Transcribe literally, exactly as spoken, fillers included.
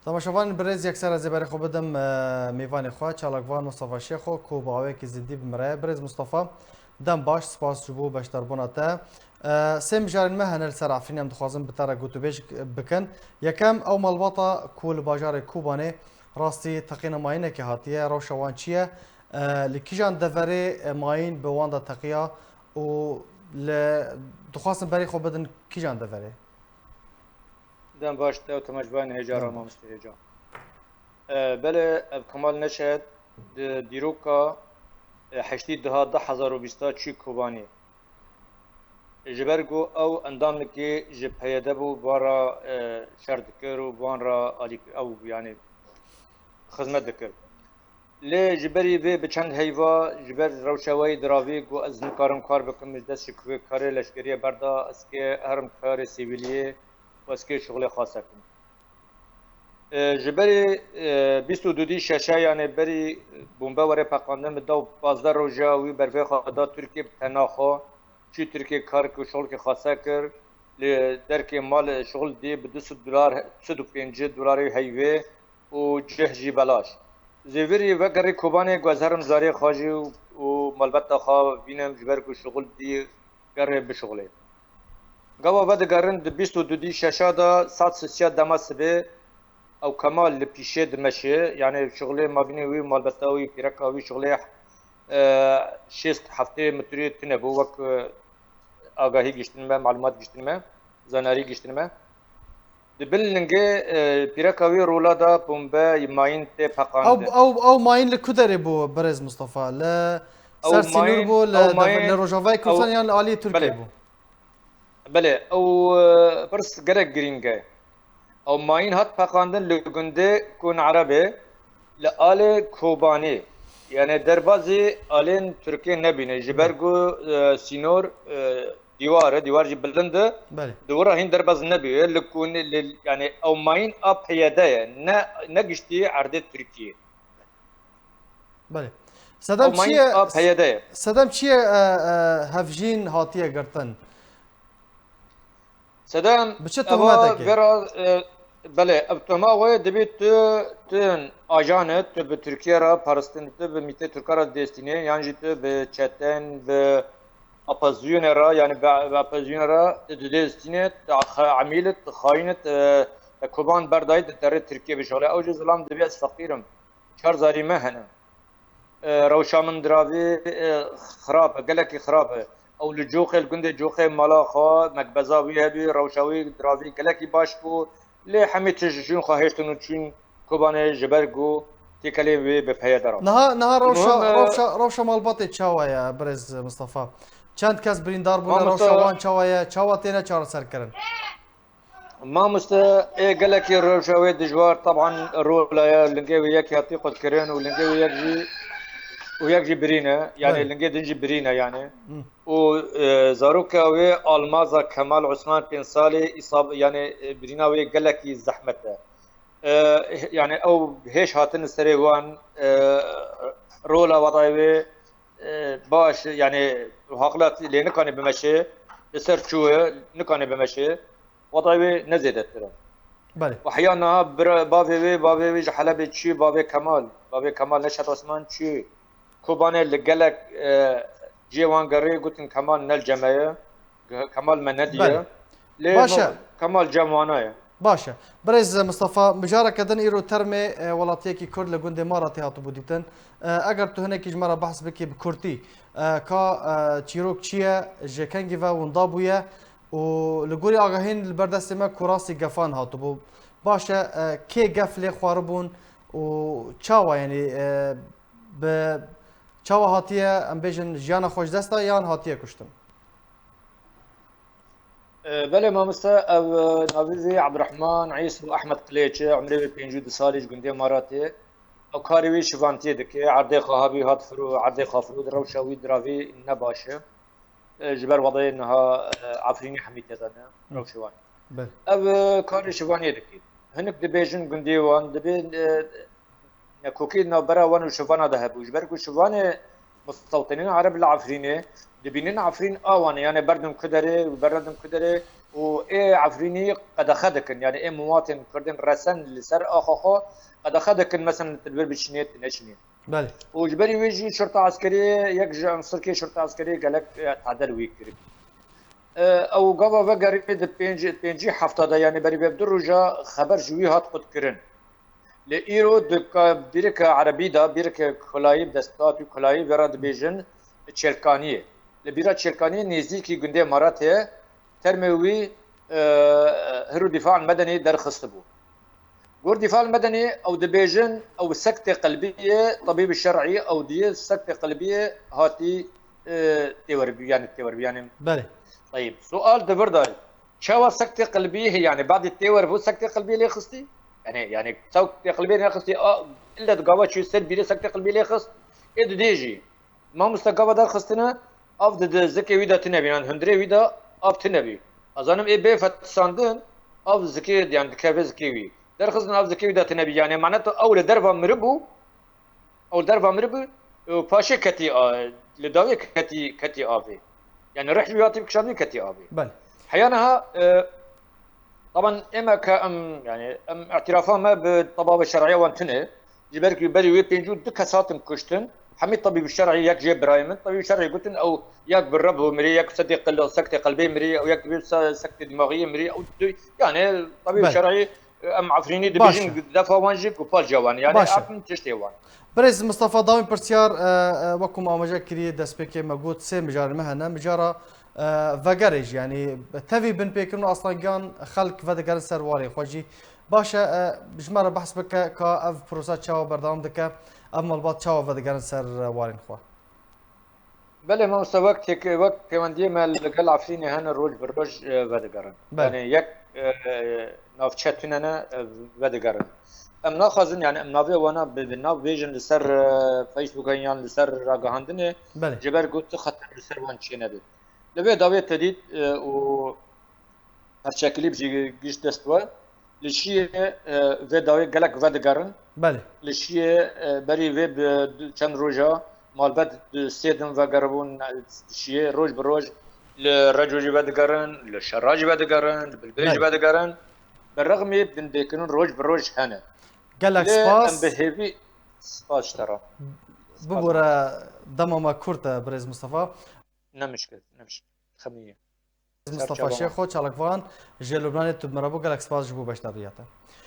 Temaşevanên birêz, yekser ez ê berê xwe bidim, e, mêvanê xwe, çalakvan Mustafa Şêxo, ku bi awayekî zindî bi min re ye. Birêz Mustafa, dem baş, spas ji bo beşdarbûna te. E, sê mijarên me hene li ser Efrînê, em dixwazin bi te re gotûbêj bikin. Yekem, ew malbata ku li bajarê Kobanê rastî teqîna mayînekê hatiye, rewşa wan çi ye? E, li kîjan deverê, e, mayîn bi wan de teqiya û li, dixwazin berê xwe bidin kîjan deverê? Dem baş te û temaşevanên hêja re, mamoste hêja. E, belê, ev Kemal Neşet di dîroka, e, heştê deha du hezar û bîsta çû Kobanê. Ji ber ku ew endamekî ji P Y D bû, bi wan re, e, şer dikir û bi wan re alî, ew, yanî, xizmet dikir. Lê ji berî vê bi çend heyva, ji ber rewşa wê yî diravî, got, ez nikarim kar bikim, ji dest ji ku-, karê leşkeriyê berda, ez kê herim karê sivîliyê û ez kê şixulê xasekim. E, ji berî, e, bîst û du dî şeşe, yanê berî bombe were peqandin, bi dew pazdeh roja wî bervê xwe da Tirkiyê bi tena xwe, çû Tirkiyê kar ku şixulkê xase kir, li derkê mal şixul dî bi du sed dolar, du sed û pêncî dolarê heyvê û cih jî belaş. Zêvirî vegerî Kobanê, guez herim zarê xwe jî û, û malbeta xwe bînim, ji ber ku şixul dî gerê bişixulê. Gava vedigerin di bîst û du dî şeşa de saet sisiya dema sibê ew Kemal li pîşê dimeşê, yanê şixulê mabînê wî, malbeta wî, pîreka wî şixulê, e, şêst heftê metrî tune bû, wek, e, agahî giştin me, malumat giştin me, zanarî giştin me. Di bin lingê, e, pîreka wî rola da bombe mayîn tê peqandin. Ew, ew, ew mayîn li ku derê bû, birêz Mustafa? Li ser sînor bû, li, li Rojavayê Kurdistan yan li aliyê Tirkiyê bû? Belê, ew, e, pirs gelek girîng e. Ew mayîn hat peqandin li gundê Kun Erebê, li alê Kobanê. Yanê derbazî alên Tirkiyê nebîne. Ji ber ku, e, sînor, e, dîwar e, dîwar jî bilind e. Belê. Di wir re hîn derbaz nebûye. Li Kun, li, yanê ew mayîn a P Y D ye. Ne, ne giştî erdê Tirkiyê. Belê. Sedem çi ye? Sedem çi ye, e, e, hevjîn hatiye girtin? Sedem, bi çi tohmetekê? Vera, e, belê, ev tohma wê dibê tu, tu ajan e, tu bi Tirkiye re parastin, tu bi mîtê Tirka re destînê, yan jî tu bi çeten, bi opozîsyonê re, yanî bi, bi opozîsyonê re tu didestînê, tu xe-, emîl, tu xayîn, tu, tu Koban berdayî, tu terê Tirkiye bişixulê. Ew jî zilam dibê ez feqîr im. Çar zarî me hene. E, rewşa min diravî, e, xirab e, gelekî xirab e. Ew li Coxê, li gundê Coxê mala xwe, mekbeza wî hebî, rewşa wî diravî gelekî baş bû. Lê hemî tişt jin xwe hêştin û çûn Kobanê ji ber ku têkelê wê bi P Y D re. Niha, niha rewşa, Muhim, e, rewşa, rewşa malbatê çawa ye, birêz Mistefa? Çend kes birîndar bûne, rewşa wan çawa ye, çawa têne çareserkirin? Mamoste, ê gelekî rewşa wê dijwar, teban rola ye, lingê wê yek hatî qutkirin û lingê wê yek jî, û yek jî birîne, yanî lingê din jî birîne yanî. Û, e, zaroka wê Almaza Kemal Osman pênc salî îsab, yanî, e, birîna wê gelekî zehmet e. E, yanî ew hêş hatin serê wan, e, rola wedayê wê, e, baş, yanî haqlat lê nikanê bimeşê, li ser çûye, nikanê bimeşê. Wada wê ne zêdetir e. Belê. Û heya niha bira, bavê wê, bavê wê ji Helebê çû, bavê Kemal. Bavê Kemal Neşet Osman çû. Kobanê li gelek, e, cihê wan gerê gotin Kemal ne li cem me ye. Ge-, Kemal me nediye. Belê. Lê Baş e. Kemal cem wana ye. Baş e. Birêz Mistefa, mijareke din îro termê, e, welatiyekî Kurd li gundê Maratê hatibû dîtin. E, eger tu hinekî ji me re behs bikî bi kurtî, e, ka, e, çîrok çi ye, ji kengî ve winda bûye? Û li gorî agahîn li ber destê me ku rastî gefan hatibû. Baş e, e, kê gef lê xwaribûn û çawa, yanî, e, bi çawa hatiye, em bêjin, jiyana xwe ji dest da yan hatiye kuştin? E, belê mamoste, ev, e, navê wî Ebdurehman Îs û Ehmed Qilêç e, umrê wî pêncî û du salî, ji gundê Maratê. Ew karê wî şivantiyê dike, erdê xwe hebî hat firo, erdê xwe firo, di rewşa wî diravî ne baş e. E, ji ber wedayê niha, e, Efrînî hemî tê de ne, Hı. rewşê wan. Belê. Ev, e, karê şivaniyê dike. Hinek dibêjin gundê wan, dibê, e, nekokî navbera wan û şivana de hebû. Ji ber ku şivanê mistewtinên Ereb li Efrînê, dibînin Efrîn a wan e. Yanê berdin ku derê û berdin ku derê, û ê Efrînî qedexe dikin, yani ê muwatên Kurdên resen li ser axa xwe qedexe dikin, mesela tu li vir biçinê, tu neçinê. Belê. Û ji berî wê jî şurta eskerî, yek ji unsirkê şurta eskerî gelek e, tadel wî kirin. E, ew gava vegerî di pênc, pêncî hefta de, yani berî vê du roja xeber ji wî hat qutkirin. Li îro di ka-, bîreke erebî de, bîreke kulayî, bi desthilatî kulayî, vê re dibêjin Çêlkaniyê. Li bîra Çêlkaniyê nêzîkî gundê Maratê ye, termê wî, e, hiro dîfa medenî derxistibû. Gor dîfa medenî ew dibêjin, ew sektê qelbî ye, tebîbî şer'î ew diyê sektê qelbî ye, hatî, e, têwerbî, yani têwerbî, yani Belê. Teyib. Sual di vir de, çawa sektê qelbî, yani badî têwer bû sektê qelbî lê xistî? Yani, yani sektê qelbî nexistî, a, ille di gava çû ser bîrê sektê qelbî lê xist, ê didê jî. Mamoste gava derxistine, av di, di zikê wî de tine bî, yani hundirê wî de av tine bî. Azanim ê bê fetisandin, av zikê, yani dikeve zikê wî. Derxistin av zikê wî de tine bî, yani maneto ew li derva miribû, ew derva miribû, û paşê ketî a, li dawê ketî, ketî avê. Yani rih ji wî hatî kişandî ketî avê. Belê. Heya niha, e, taban ême ke em, yani em îtirafa me bi tebabê şer'î wan tune. Ji ber ku berî wê pêncî û du kes hatin kuştin. Hemî tebîb şer'î yek jê birayê min. Tebîb şer'î gotin ew yek bi reb û mirî, yek sedê qel-, sektê qelbê mirî, ew yek dibê se-, sektê dimaxiyê mirî. Ew du, yani tebîb Belê. şer'î, em Efrînî Baş e. dibêjin defa wan jî ku pal cewan. Yani Baş e. em tiştê wan. Birêz Mistefa, dawîn pirsiyar, e, e, wekû me amaje kiriye, destpêkê me got sê mijarê me hene. Mijara, e, vegerê jî, yani tevî binpêkirin û astangiyan xelk vedigerin ser warê xwe jî. Baş e, e, ji me re behs bike ka ev prosa çawa berdewam dike, ev malbat çawa vedigerin ser warên xwe? Belê mamoste, wek têk-, wek pêwendiyê me li gel Efrînê hene, roj bi roj, e, vedigerin. Belê. Yani yek, e, navçe tune ne, e, vedigerin. Em naxwazin, yani em navê wana bi, bi nav bêjin li ser, e, Facebookan yan li ser ragihandinê, Belê. ji ber ku tu xeter li ser wan çênebe. Li vê dawê te dît, e, û perçekilîp jî gişt dest we. Li şiyê, e, vê dawê gelek vedigerin. Belê. Li şiyê, e, berî vê bi du-, çend roja malbet di sê din vegeribûn, e, şiyê roj bi roj li Reco jî vedigerin, li Şera jî vedigerin, li Bilbilê jî Belê. vedigerin. Bi rexmî binpêkirin roj bi roj hene. Gelek Lê spas. Em bi hêvî spas ji te re. Bibore dema me kurt e, birêz Mistefa. Ne mişkil, ne mişkil. Xemî ye. Mistefa Serçava. Şêxo, çalakvan ji Lubnanê tu bi me re bû, gelek spas ji bo beşdariya te.